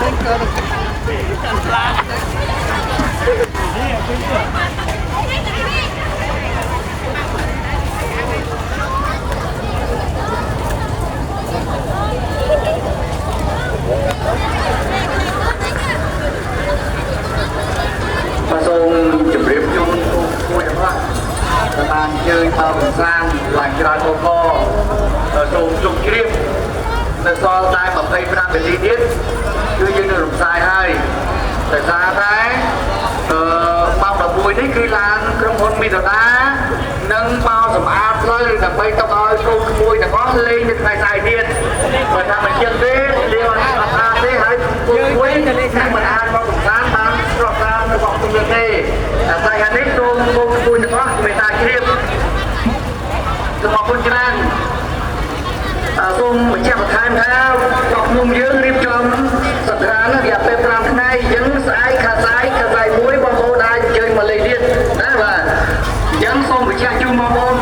បាទ សូមជម្រាបជូនមួយទាំងអស់ដែលបានអញ្ជើញមកកម្សាន្តឡើងច្រើន អូក សូមជម្រាប នៅសល់តែ 25 នាទីទៀត គឺយើងនឹងរំសាយហើយ ដោយសារតែអឺម៉ោង 11 នេះ គឺឡានក្រុមហ៊ុនមីតដានឹងមកសម្អាតផ្លូវ ដើម្បីទុកឲ្យកូនក្មួយទាំងអស់លេងនៅថ្ងៃស្អែកទៀត។ បើថាមិនចឹងទេ លាអត់ស្អាតទេ ហើយកូនក្មួយនឹងមិនអាចមកកម្សាន្តបានស្របតាមរបស់ជំនឿទេ។ តែស្អែកនេះ សូមកូនក្មួយទាំងអស់មេត្តាជ្រាប សូមអរគុណច្រើន។ សូមបញ្ជាក់បន្ថែមថា កភ្នំយើងរៀបចំសង្ក្រានរយៈពេល 5 ថ្ងៃ អញ្ចឹងស្អែកខាស្អែកខាស្អែកមួយ បងប្អូនអាចអញ្ជើញមកលេងទៀតណា។ បាទ អញ្ចឹងសូមបញ្ជាក់ជូនបងប្អូន